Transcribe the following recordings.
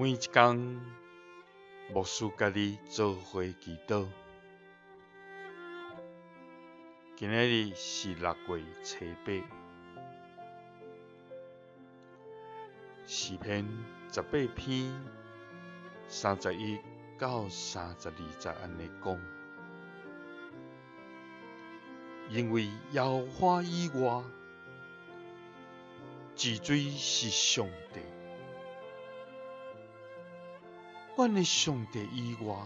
每一工，牧師佮你做伙祈禱。今仔日是6月初8，詩篇18篇31到32節按呢講：因為耶和華以外，治水是上帝。阮的上帝以外，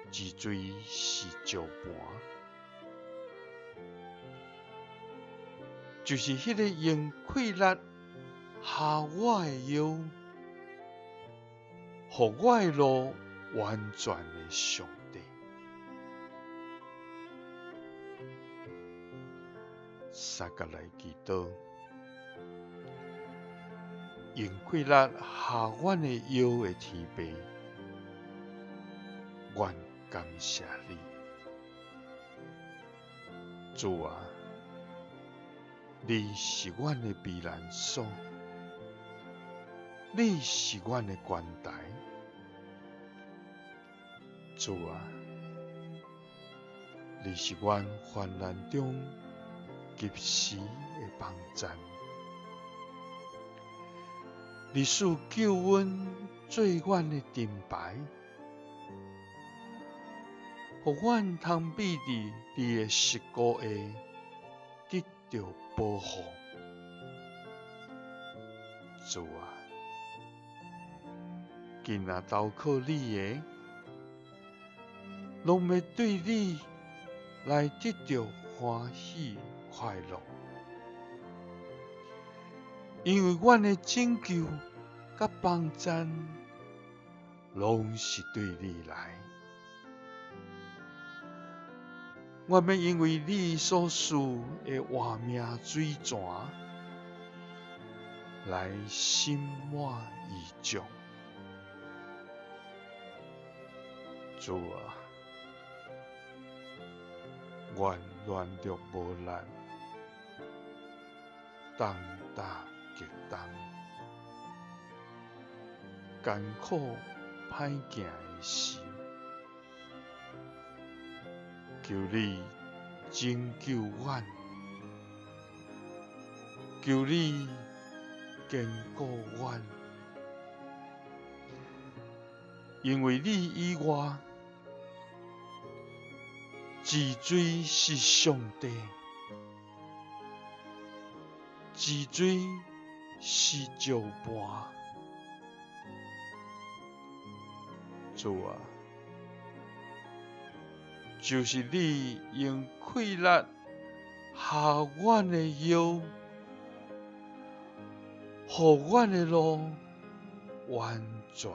治水是石磐，就是彼个用氣力合我的腰，予我的路完全的上帝。相共來祈禱，用氣力合阮的腰的天父，阮感謝你，主啊，你是阮的避難所，你是阮的關台，主啊，你是阮患難中及時的幫贊，你賜救恩做阮的盾牌，予阮通避佇你的膝骨下得著保護。主啊，今仔投靠你的，攏欲對你來得著歡喜快樂，因為阮的拯救佮幫贊，攏是對你來。我欲因為你所賜的活命水泉，來心滿意足。主啊，阮軟弱無力，重擔極重，艱苦歹行的時，求你拯救阮，求你堅固阮，因為你以外，治水是上帝，治水是石磐。主啊，就是你用氣力合阮的腰，予阮的路完全。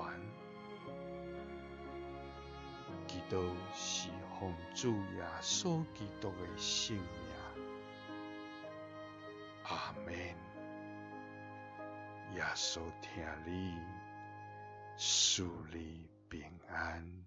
祈禱是奉主耶穌基督的聖名，阿們。耶穌疼你，賜你平安。